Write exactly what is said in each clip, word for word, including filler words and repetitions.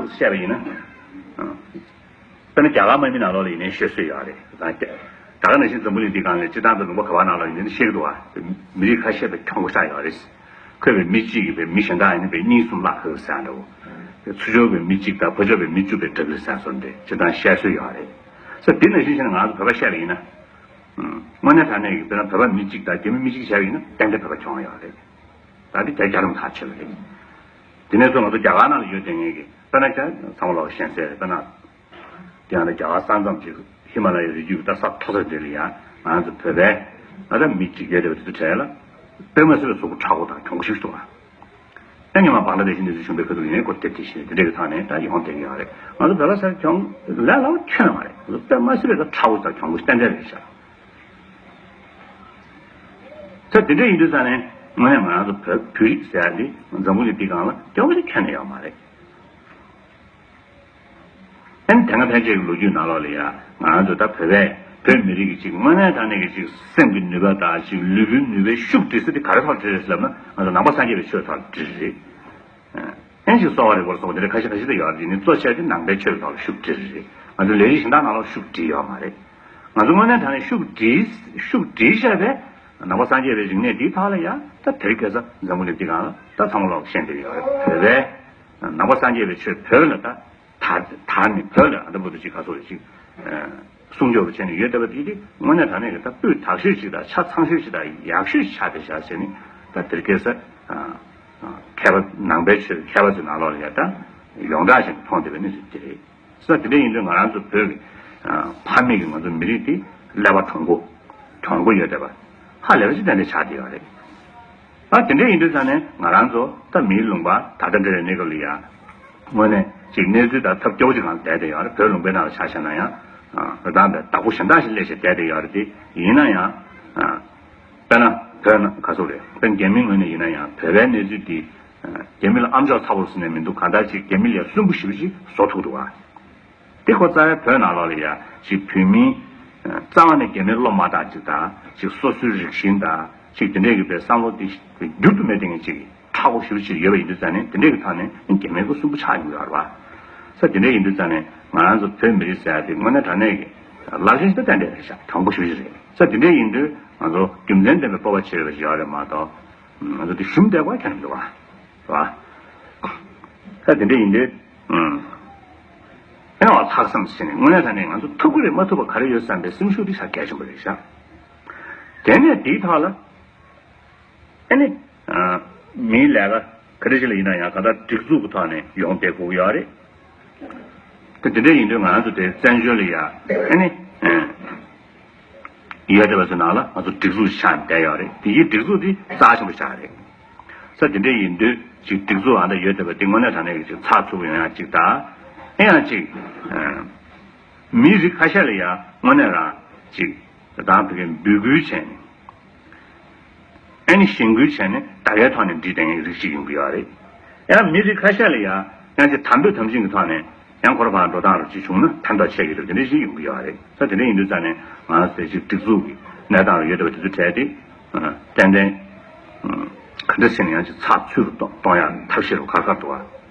བཤད་པ་ཡིན་ན། དཔེར་ན་རྒྱ་གར་དམག་མི་ནང་ལོགས་ལ་ཡིན་ནའི་ཤོད་སྲོལ་ཡོད་རེད། ད་ད་ག་ནང་བཞིན་འཛམ་བུ་གླིང་འདི་སྒང་ལ་སྤྱིར་བཏང་དུ་ལུང་པ་ག་བ་ནང་ལོགས་ཡིན་ནའི་ཤེས་ཀྱི་འདུག་བ། མི་རིགས་ཁ་ཤས་པའི་གྱོང་པོ་ཆགས་ཡོད་རེད། ཁོས་པའི་མི་གཅིག་གིས་པའི་མི་གཞན་དག་ཡིན་ནའི་པའི་གཉིས་གསུམ་བརླག་གི་ཟེར་འདྲ་བོ། ཚུར་ཕྱོགས་པའི་མི་གཅིག་དང་ཕར་ཕྱོགས་པའི་མི་བཅུ་པའི་འདྲ་གི་ཟེར་སོང་འདྲ་སྤྱིར་བཏང་བཤད་སྲོལ་ཡོད་རེད། ས་འདི་ནང་བཞིན་བྱས་ན་ང་ཚོ་བོད་པ་བཤད་པ་ཡིན་ན། དངོས་གནས་དྲང་གནས་ཀྱི་དཔེར་ན་བོད་པ་མི་གཅིག་དང་རྒྱ་མི་མི་གཅིག་བྱས་པ་ཡིན་ན་ཏན་ཏན་བོད་པ་གྱོང་ཡོད་རེད། ད་འདི་རྒྱ་རྒྱ་རམ་ཐག་ཆོད་པ་རེད། དེ་ནས་ཚོ་ང་ཚོ་རྒྱ་གར་ནང་ལ་ཡོད་དེ་ངེས་ཀྱི་དཔེར་ན་ཁྱེད་ཚང་མ་ལོག་ཤེས་གསལ་རེད། དཔེར་ན་དེ་ཡང་ན་རྒྱ་གར་ས་མཚམས་ཀྱི་ཧི་མ་ལ་ཡའི་རི་རྒྱུད་ཀྱི་ད་ས་མཐོ་ས་དེ་ལ་ཡང་ང་ཚོ་བོད་པའི་ཨ་ད་མི་གཅིག་ཡོད་བསྡད་པ་དེ་ཚོ་གྲས་ལ་དཔེ་མ་སྲིད་པའི་གཟུགས་པོ་ཁྲ་བོ་དང་གྱོང་པོ་ཞིག་འདུག་ཨ། ད་ཉི་མ་བང་ལ་དེ་བཞིན་དུ་བྱུང་བའི་ཁ་ཐུག་ཡིན་ནའི་སྐོར་དེབ་དེ་བཞིན་དེ་འདྲའི་གི་ཐོག་ནས་ད་ཡོང་བསྡད་ཀྱི་ཡོད་རེད། ང་ཚོ་བོད་པ་ཟེར་གྱོང་ལས་སླ་བོ་ཁྱོན་ནས་མ་རེད། ང་ཚོ་དཔེ་མ་སྲིད་པའི་ད་ཁྲ་བོ་དང་གྱོང་པོ་ཏན་ཏན་རེད་ཤག་ད་དེ་འདྲ་ཡིན་དུས་ཙང་ནས་དངོས་གནས་ང་རང་ཚོ་བོད་བོད་རིགས་ཟེར་ཡ་འདི་འཛམ་བུ་གླིང་འདི་སྒང་ལ་སྐྱོ་པོ་ཞིག་ཁྱོན་ནས་ཡོད་མ་རེད། ཨན་དེ་སྔ་ཕན་ཆད་ཀྱི་ལོ་རྒྱུས་ནང་ལོགས་ལ་ཡ་ང་རང་ཚོ་ད་བོད་པས་བོད་མི་རིགས་ཀྱི་ཅིག་དངོས་གནས་དྲང་གནས་ཀྱི་ཅིག་སེམས་ཀྱི་ནུས་པ་དང་ཅིག་ལུས་པོའི་ནུས་པའི་ཤུགས་འདྲེས་ས་དེ་ག་རེ་ཐོག་འདྲེས་རེད་ཟེར་ན་ང་ཚོ་ནང་པ་སངས་རྒྱས་པའི་ཆོས་ཐོག་འདྲེས་རེད། ཨན་ཞིག་གསོ་བ་རིག་པར་སོགས་དེ་འདྲ་ཁ་ཤས་ཁ་ཤས་དེ་ཡོད་རེད། ནི་གཙོ་ཆེ་དེ་ནང་པའི་ཆོས་ཐོག་ལ་ཤུགས་འདྲེས་རེད། ང་ཚོ་ལས་རིགས་གཞན་དག་ནང་ལོགས་ཤུགས་འདྲེས་ཡོད་མ་རེད། ང་ཚོ་དངོས་གནས་དྲང་གནས་ཤུགས་འདྲེས་ཤུགས་འདྲེས་བཞག་པའི་ནང་པ་སངས་རྒྱས་པའི་རིག་གནས་འདིའི་ཐོག་ལ་ཡ་ད་དེ་རིང་ཁ་སང་འཛམ་བུ་གླིང་འདི་སྒང་ལ་ད་ཚང་མ་ལོག་ཤེས་བསྡད་ཡོད་རེད། བོད་པའི་ནང་པ་སངས་རྒྱས་པའི་ཆོས་བོད་ལ་ད་དར་དར་ནས་བོད་ལ་ཨ་ད་བུ་དུ་ཅིག་ག་སོགས་རེ་ཅིག་སྲུང་སྐྱོབ་བྱས་ནས་ཡོད་བསྡད་པ་དེ་དེ་དངོས་གནས་དྲང་གནས་ཀྱི་ད་སྤུས་དག་ཤོས་ཅིག་དང་ཆ་ཚང་ཤོས་ཅིག་དང་ཡག་ཤོས་ཆགས་བསྡད་བཞག་བྱས་ནས་ད་དེ་རིང་ཁ་སང་མཁས་པ་ནང་པའི་ཆོས་མཁས་པ་ཚོའི་ནང་ལོགས་ལ་ཡ་ད་ཡོངས་གྲགས་ཅན་དུ་མཐོང་བསྡད་པའི་གནས་ཚུལ་དེ་རེད། ས་དེ་འདྲ་ཡིན་དུས་ང་རང་ཚོ་བོད་ཀྱི་ཕ་མེས་ཀྱི་ང་ཚོ་མི་རིགས་འདི་ཀླད་པ་དྲང་པོ་དྲང་པོ་ཡོད་བསྡད་པ་ཧ་ལས་པ་ཞིག་ཏན་ཏན་ཆགས་བསྡད་ཡོད་རེད། ཨ་དེ་འདྲ་ཡིན་དུས་ཙང་ནས་ང་རང་ཚོ་ད་མིའི་ལུང་པ་ད་ལྟ་འདྲ་བའི་གནས་སྐབས་ལ་ཡ་དངོས་གནས་ཅིག་གནས་ཚུལ་ད་ཐབས་སྐྱོ་པོ་ཅིག་གང་བསྡད་བསྡད་ཡོད་རེད། བོད་ལུང་པའི་ནང་ལ་ཆ་བཞག་ན་ཡང་རི་ཐང་པའི་བདག་པོ་གཞན་དག་ཞིག་སླེབས་བྱས་བསྡད་བསྡད་ཡོད་རེད། དེ་ཡིན་ན་ཡང་དཔེར་ན་བོད་ནང་ག་ཚོད་རེད། དཔེར་རྒྱ་མིའི་ངོས་ནས་ཡིན་ན་ཡང་བོད་པའི་གནས་ཚུལ་འདི་རྒྱ་མི་ལ་ཨ་མཆོག་ཚ་པོ་ཟེར་ནས་མི་འདུག་གང་ལྟར་ཅིག་རྒྱ་མི་ལས་སུན་པོ་ཞེ་པོ་ཅིག་བཟོ་ཐུབ་འདུག་ཨ། དེ་ཁོ་རྩ་བའི་བོད་ནང་ལོགས་ལ་ཡ་ཅིག་བོད་མིའི་རྩ་བ་ནས་རྒྱ་མིར་བློ་མ་བཏང་ཅིག་དང་ཅིག་སོ་སོའི་རིགས་ཞེན་དང་ཅིག་དེ་འདྲས་ཀྱི་པའི་བསམ་བློ་དེ་འགྱུར་དུ་མེད་དེ་ངས་ཅིག་མཁྲེགས་པོ་ཞེ་པོ་ཅིག་ཡོད་པ་ཡིན་དུས་ཙང་ནས་དེ་འདྲས་ཀྱི་ཐོག་ནས་རྒྱ་མིའི་སྐུ་སུན་པོ་ཆགས་ཡོང་གི་ཡོད་རེད་བ། ས་དེ་འདྲས་ཡིན་དུས་ཙང་ནས་ང་རང་ཚོ་བོད་མི་རིགས་ཟེར་ཡ་དེ་དངོས་གནས་དྲང་གནས་ཀྱི་ལག་ལེན་ཞིག་ཏུ་ཏན་ཏན་རེད་ཤག་དྲང་པོ་ཞེ་པོ་ཅིག་རེད། ས་དེ་འདྲས་ཡིན་དུས་ང་ཚོ་རྒྱུ་མཚན་ལྡན་པའི་སྤོབས་པ་བྱེད་པ་ཞིག་ཡོད་རེད་མ་གཏོགས་ང་ཚོ་དེ་ཞུམ་བསྡད་པ་ཁྱོན་ནས་མི་འདུག་བ། རེད་བ། ས་དེ་འདྲས་ཡིན་དུས། ཨེ་ནའང་ལྷག་བསམ་ཟེར་ནས་དངོས་གནས་དྲང་གནས་ང་ཚོ་ཐུབ་ཀྱི་རེད་མ་ཐུབ་པ་ག་རེ་ཡོད་བསམ་པའི་སེམས་ཤུགས་དེ་ཤ་གལ་ཆེན་པོ་རེད་ཤག་དེ་ནས་དེའི་ཐོག་ལ་ཨེ་ནི་མིའི་ལས་ཀ་ག་རེ་ཞིག་ལ་ཡིན་ན་ཡང་གང་ལྟར་སྒྲིག་འཛུགས་ཀྱི་ཐོག་ནས་ཡོང་བསྡད་དགོས་ཀྱི་ཡོད་རེད། དེ་དེ་འདྲ་ཡིན་དུས་ང་རང་ཚོ་དེ་བཙན་བྱོལ་ལ་ཡ་ཨེ་ནི། ཡོད་བསྡད་པ་ཚོའི་ནང་ལ་ང་ཚོ་སྒྲིག་འཛུགས་ཤིག་ཆགས་བསྡད་ཡོད་རེད། དེ་ཡི་སྒྲིག་འཛུགས་འདི་རྩ་ཆེན་པོ་ཆགས་རེད། ས་དེ་འདྲ་ཡིན་དུས་ཅིག་སྒྲིག་འཛུགས་ཨ་འདྲ་ཡོད་བསྡད་པ་འདི་དངོས་གནས་དྲང་གནས་ཀྱི་ཅིག་ཚགས་ཚུད་པོ་ཡོང་ཡ་ཅིག་དང་། ཨེ་ཡང་ཅིག་མི་རིགས་ཁ་ཤས་ལ་ཡ་དངོས་གནས་རང་ཅིག་དང་བོད་སྐད་འབོད་སྐུལ་བྱས་ནས་ཨེ་ནི་ཞེན་སྐུལ་བྱས་ནས་ད་གའི་ཐོག་ནས་འདྲི་བསྡད་མཁན་རིགས་ཅིག་ཡོང་གི་ཡོད་རེད། ཡང་མི་རིགས་ཁ་ཤས་ལ་ཡ་ཡང་ཅིག་དམ་པོས་དམ་བཅིངས་ཀྱི་ཐོག་ནས། ཡང་ཁོ་རང་ཕར་འགྲོ་སྟངས་རུ་ཅིག་བྱུང་ན་ཕན་ཐོགས་ཆེ་གི་རེད། དེ་འདྲ་ཞིག་ཡོང་གི་ཡོད་རེད། ས་དེ་འདྲ་ཡིན་དུས་ཙང་ནས་ང་ཚོས་ཅིག་སྒྲིག་འཛུགས་ཀྱི་གནས་སྟངས་རུ་ཡོད་བསྡད་པ་དེ་ཚོ་གྲས་དེ་ཏན་ཏན་ག་འདྲ་བྱས་ནས་ཡང་ཅིག་ཚགས་ཚུད་རུ་གཏོང་གཏོང་ཡག་ཐབས་ཤེས་རུ་ཁག་ཁག་འདུག་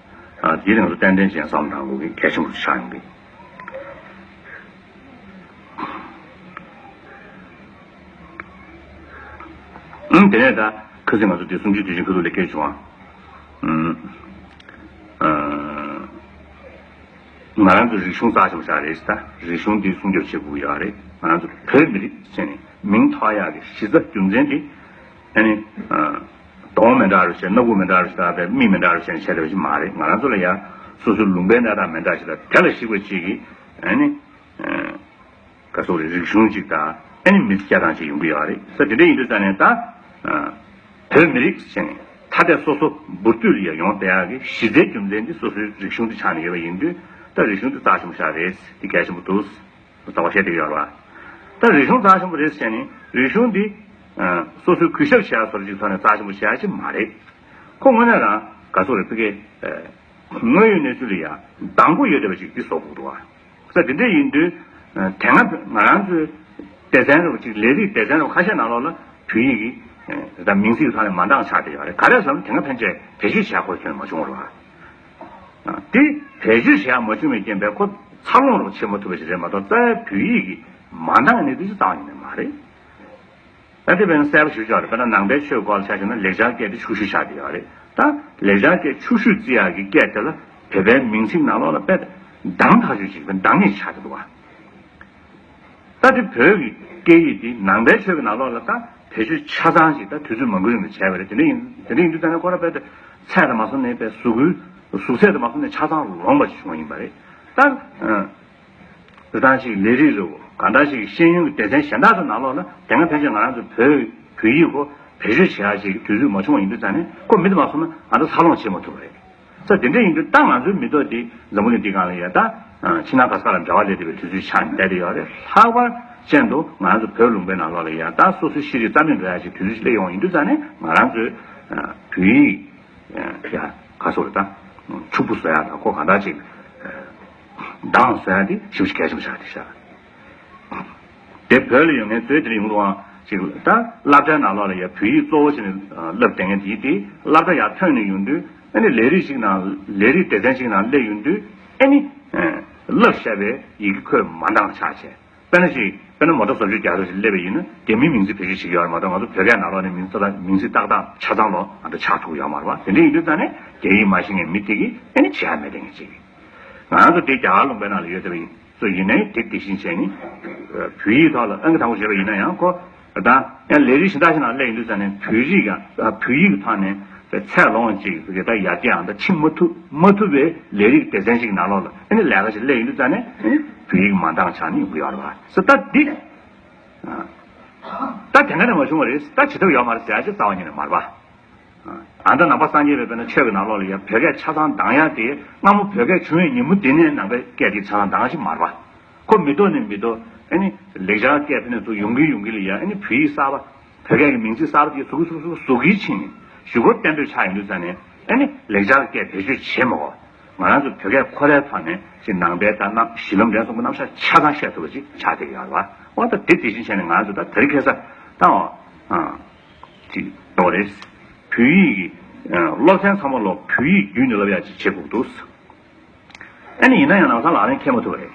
ཨ། དེ་རིང་ཚོ་ཏན་ཏན་ཅན་བསམ་བློ་གཏོང་དགོས་ཀྱི་གལ་ཆེན་པོ་ཆགས་ཡོང་གི། ཨང་དེ་ནས་ད་ཁ་སང་ང་ཚོ་དེ་གསུམ་བཅུའི་དུས་ཆེན་ཁ་ཐུག་ལ་སྐད་བྱུང་ཨ། ཨང་། ང་རང་ཚོ་རིག་གཞུང་རྩ་ཆེན་པོ་ཞིག་རེད་ཟེར། ད་རིག་གཞུང་འདི་སྲུང་སྐྱོབ་བྱེད་དགོས་ཀྱི་ཡོད་རེད། ང་རང་ཚོ་བོད་མི་རིགས་ཟེར་ནས་མིང་ཐོགས་ཡག་གི་གཞི་རྩ་རྒྱུ་མཚན་འདི་ཨ་ནི་གདོང་མི་འདྲ་རུ་བྱས། སྣ་ཁུག་མི་འདྲ་རུ་བྱས། ད་མིག་མི་འདྲ་རུ་བྱས་ནས་བྱས་བསྡད་པ་ཞིག་མ་རེད། ང་རང་ཚོ་ལ་ཡ་སོ་སོའི་ལུང་པའི་གནས་སྟངས་མི་འདྲ་ཞིག་དང་དེ་ལ་གཞིགས་པ་ཅིག་གིས་ཨ་ནི་ག་སོགས་རེད། རིག་གཞུང་ཅིག་དང་ཨ་ནི་མི་ཚེ་སྐྱེལ་སྟངས་ཅིག་ཡོང་གི་ཡོད་རེད་ཟེར། དེ་འདྲ་ཡིན་དུས་ཙང་ནས་ད་བོད་མི་རིགས་ཟེར་ནས་ཐ་དད་སོ་སོ་འབུར་དོད་ལ་ཡ་ཡོང་བསྡད་ཡག་གི་གཞི་རྩའི་རྒྱུ་མཚན་འདི་སོ་སོའི་རིག་གཞུང་འདི་ཆགས་ནས་ཡོད་པ་ཡིན་དུས་ད་རིག་གཞུང་འདི་རྩ་ཆེན་པོ་ཞིག་རེད། འདི་གལ་ཆེན་པོ་འདུག་ཟེར་བ་བཤད་བསྡད་ཀྱི་ཡོད་རེད་བ། ད་རིག་གཞུང་རྩ་ཆེན་པོ་རེད་ཟེར་ནས་རིག་གཞུང་འདི་སོ་སོའི་གུས་ཞབས་བྱེད་ཡག་བཟོ་འདྲ་ཅིག་ཐོག་ནས་རྩ་ཆེན་པོ་བྱེད་ཡག་ཅིག་མ་རེད། ཁོ་དངོས་གནས་རང་ག་སོགས་རེད། ཕ་གི་དངོས་ཡོད་གནས་ཚུལ་ལ་ཡ་དང་པོ་ཡོད་བསྡད་པ་ཅིག་འདི་བཟོ་དགོས་འདུག་བ། ས་དེ་འདྲ་ཡིན་དུས་དེ་སྔ་ང་རང་ཚོའི་སྡེ་ཚན་རུ་ཅིག་ལས་རིགས་སྡེ་ཚན་རུ་ཁ་ཤས་ནང་ལོགས་ལ་བོད་ཡིག་གི་ད་མིང་ཚིག་ཐོག་ནས་མ་འདང་ཆགས་བསྡད་ཡོད་རེད། ག་རེ་ཟེར་ན་དེ་སྔ་ཕན་ཆད་བེད་སྤྱོད་བྱས་ཁོ་ཁྱོན་མ་བྱུང་བ་རེད་བ། དེ་བེད་སྤྱོད་བྱེད་ཡག་མ་བྱུང་བའི་རྐྱེན་པས་ཁོ་འཚར་ལོངས་རོགས་བྱེད་མ་ཐུབ་པ་ཞིག་རེད་མ་གཏོགས། རྩ་བའི་བོད་ཡིག་གི་མ་འདང་གནས་ཚུལ་ཞིག་རྩ་བ་ཉིད་ནས་མ་རེད། ད་དེ་བས་ན་གསལ་པོ་ཞུ་ཆོག་རེད། དཔེར་ན་ནང་པའི་ཆོས་སྐོར་ལ་ཆ་བཞག་ན་ལེགས་སྦྱར་སྐད་དེ་ཕྱུག་ཤོས་ཆགས་བསྡད་ཡོད་རེད། ད་ལེགས་སྦྱར་སྐད་ཕྱུག་ཤོས་བརྩི་ཡག་གི་སྐད་དེ་ལ་བོད་པའི་མིང་ཚིག་ནང་ལོགས་ལ་དཔེ་འདང་ཐག་ཆོད་ཅིག་དཔེ་འདང་ངེས་ཆགས་ཀྱི་འདུག་བ། ད་དེ་བོད་ཀྱི་སྐད་ཡིག་འདི་ནང་པའི་ཆོས་ཀྱི་ནང་ལོགས་ལ་ད་བེད་སྤྱོད་ཆ་ཚང་ཞིག་ད་དུས་ཚོད་མང་པོའི་རིང་ལ་བྱས་པ་རེད། དེ་འདྲ་ཡིན་དེ་འདྲ་ཡིན་དུས་ད་ནི་ཁོ་རང་དཔེ་དེ་ཚད་དང་མ་སོང་ནས་དཔེ་གཟུགས་པོའི་གཟུགས་ཚད་དང་མ་སོང་ནས་ཆ་ཚང་ལོངས་པ་ཞིག་བྱུང་བ་ཡིན་པ་རེད། ད་རེ་སྟངས་ཤིག་ལས་རིགས་རེད་བོ། གང་འདྲ་ཞིག་ཤེས་ཡོན་གྱི་སྡེ་ཚན་གཞན་དག་ཚོའི་ནང་ལོགས་ལ་དེ་སྔ་ཕན་ཆད་ང་རང་ཚོ་བོད་བོད་ཡིག་གོ་བེད་སྤྱོད་བྱེད་ཡག་ཞིག་དུས་ཚོད་མ་བྱུང་བ་ཡིན་དུས་ཙང་ནས་ཁོ་མི་དེ་མ་སོང་ན་ང་ཚོ་འཚར་ལོངས་བྱེད་མ་ཐུབ་པ་རེད། ས་དེ་འདྲ་ཡིན་དུས་ད་ང་ཚོའི་མི་ཐོག་འདི་འཛམ་བུ་གླིང་འདི་སྒང་ལ་ཡ་ད་ཕྱི་ནང་ག་ས་ག་ལ་འབྲེལ་བ་ལས་བསྡད་པའི་དུས་ཚོད་ཆགས་བསྡད་དེ་ཡོད་རེད། ལྷག་པར་ཅན་དུ་ང་ཚོ་བོད་ལུང་པའི་ནང་ལོགས་ལ་ཡ་ད་སོ་སོའི་ཤེས་རིག་རྩ་མེད་འགྲོ་ཡག་ཅིག་དུས་ཚོད་ཅིག་སླེབས་ཡོང་ཡིན་དུས་ཙང་ནས་ང་རང་ཚོའི་བོད་ཡིག་ཡ་ག་སོགས་རེད་ད་ཕྱུག་པོ་བཟོ་ཡག་དང་ཁོ་ག་འདྲ་ཅིག་འདང་བཟོ་ཡག་དེ་ཞེ་པོ་ཅིག་གལ་ཆེན་པོ་ཆགས་བསྡད་ཤག་དེ་བོད་ལ་ཡོད་མཁན་ཚོས་དེ་ལ་ཡོང་དུའང་ཅིག་ད་སློབ་གྲྭའི་ནང་ལོགས་ལ་ཡ་བོད་ཡིག་གཙོ་བོ་བྱས་ནས་བསླབ་བསྡད་མཁན་དེ་དེ་སློབ་གྲྭ་ཡར་ཐོན་ནས་ཡོང་དུས་ཨ་ནི་ལས་རིགས་ཤིག་ནང་ལས་རིགས་སྡེ་ཚན་ཞིག་ནང་སླེབས་ཡོང་དུས་ཨ་ནི་བསླབ་བཞག་པའི་ཡི་གེ་ཁོས་མ་འདང་ཆགས་བྱས། དཔེར་ན་ཞིག་དཔེར་ན་མོ་ཊ་བཟོ་བཅོས་རྒྱག་ས་ཞིག་སླེབས་པ་ཡིན་ན་རྒྱ་མིའི་མིང་ཚིག་བེད་སྤྱོད་བྱེད་ཀྱི་ཡོད་རེད་མ་གཏོགས་ང་ཚོ་བོད་སྐད་ནང་ལོགས་ནས་མིང་ཚིག་མིང་ཚིག་ཏག་ཏག་ཆ་ཚང་ལོ་ང་ཚོ་ཆགས་ཐུབ་ཀྱི་ཡོད་མ་རེད་བ། དེ་འདྲ་ཡིན་དུས་ཙང་ནས་རྒྱ་ཡིག་མ་ཤེས་མཁན་མི་དེ་གིས་ཨ་ནི་བྱེད་ཡག་མེད་བསྡད་མཁན་ཅིག་ང་ཚོ་དེ་རྒྱ་གར་ལུང་པའི་ནང་ལ་ཡོད་བསྡད་པ་ཡིན། སུ་ཡིན་ནའི་དེ་དེ་བཞིན་བྱས་ནས། བོད་ཡིག་ཐོག་ལ་ཨང་ཀི་དང་པོ་བྱས་པ་ཡིན་ན་ཡང་ཁོ། ད་ཡང་ལས་རིགས་གཞན་དག་ཞིག་ནང་སླེབས་ཡིན་དུས་ཙང་ནས་བོད་རིགས་ཡང་བོད་ཡིག་གི་ཐོག་ནས་ཚད་ལོངས་ཅིག་གི་ད་ཡར་རྒྱས་ཡང་ད་ཕྱིན་མ་ཐུབ་མ་ཐུབ་པའི་ལས་རིགས་སྡེ་ཚན་ཞིག་ནང་ལོགས་ལ་ཨ་ནི་ལས་ཀ་ཞིག་སླེབས་ཡིན་དུས་ཙང་ནས་ཨ་ནི་བོད་ཡིག་མ་འདང་ཆགས་ནས་ཡོང་གི་ཡོད་རེད་བ། ས་ད་འདི། ད་དེ་འདྲ་ནས་མ་བྱུང་བ་རེད། ད་བྱེད་ཐབས་ཡོད་མ་རེད་ཟེར་ཡ་ཅིག་རྩ་བ་ཉིད་ནས་མ་རེད་བ། ཨ་ད་ནང་པ་སངས་རྒྱས་པའི་དཔེར་ན་ཆོས་ཀྱི་ནང་ལོགས་ལ་ཡང་བོད་སྐད་ཆ་ཚང་འདང་ཡག་དེ་སྔ་མོ་བོད་སྐད་བྱུང་བའི་ཉིན་མོ་དེ་ནས་ནང་པའི་སྐད་དེ་ཆ་ཚང་འདང་ཞིག་མ་རེད་པ། ཁོ་མི་ཐོག་ནས་མི་ཐོག་ཨ་ནི་ལེགས་སྦྱར་སྐད་དེ་ནས་ཚུར་ཡོང་གིན་ཡོང་གིན་ལ་ཡ་ཨ་ནི་བོད་ཡིག་གསར་པ་བོད་སྐད་ཀྱི་མིང་ཚིག་གསར་པ་དེ་ཟུག་གི་ཟུག་གི་ཟུག་གི་ཕྱིན་ནས་གཞུག་གུར་གཏན་འབེབས་ཆགས་ཡོང་དུས་ཙང་ནས་ཨ་ནི་ལེགས་སྦྱར་སྐད་བེད་སྤྱོད་བྱེད་མ་དགོས། ང་རང་ཚོ་བོད་སྐད་ཁོ་རའི་ཐོག་ནས་ཅིག་ནང་པའི་ད་རྣམ་གཞི་ལམ་འབྲས་གསུམ་གྱི་རྣམ་གཞག་ཆ་ཚང་བཤད་ཐུབ་པ་ཅིག་ཆགས་བསྡད་ཀྱི་ཡོད་རེད་བ། འོ་ད་དེ་དེ་བཞིན་བྱས་ནས་ང་རང་ཚོ་ད་དེ་རིང་ཁ་སང་ད་འོ། ཅིག་ཡོད་རེད། བོད་ཡིག་གི་སློབ་ཚན་ཚང་མ་ལོ་བོད་ཡིག་བརྒྱུད་ནས་བསླབ་ཡག་ཅིག་བྱེད་དགོས་འདུག་ཨ་ནི་ཡིན་ན་ཡང་ལམ་སང་ལག་ལེན་འཁེལ་མ་ཐུབ་པ་རེད།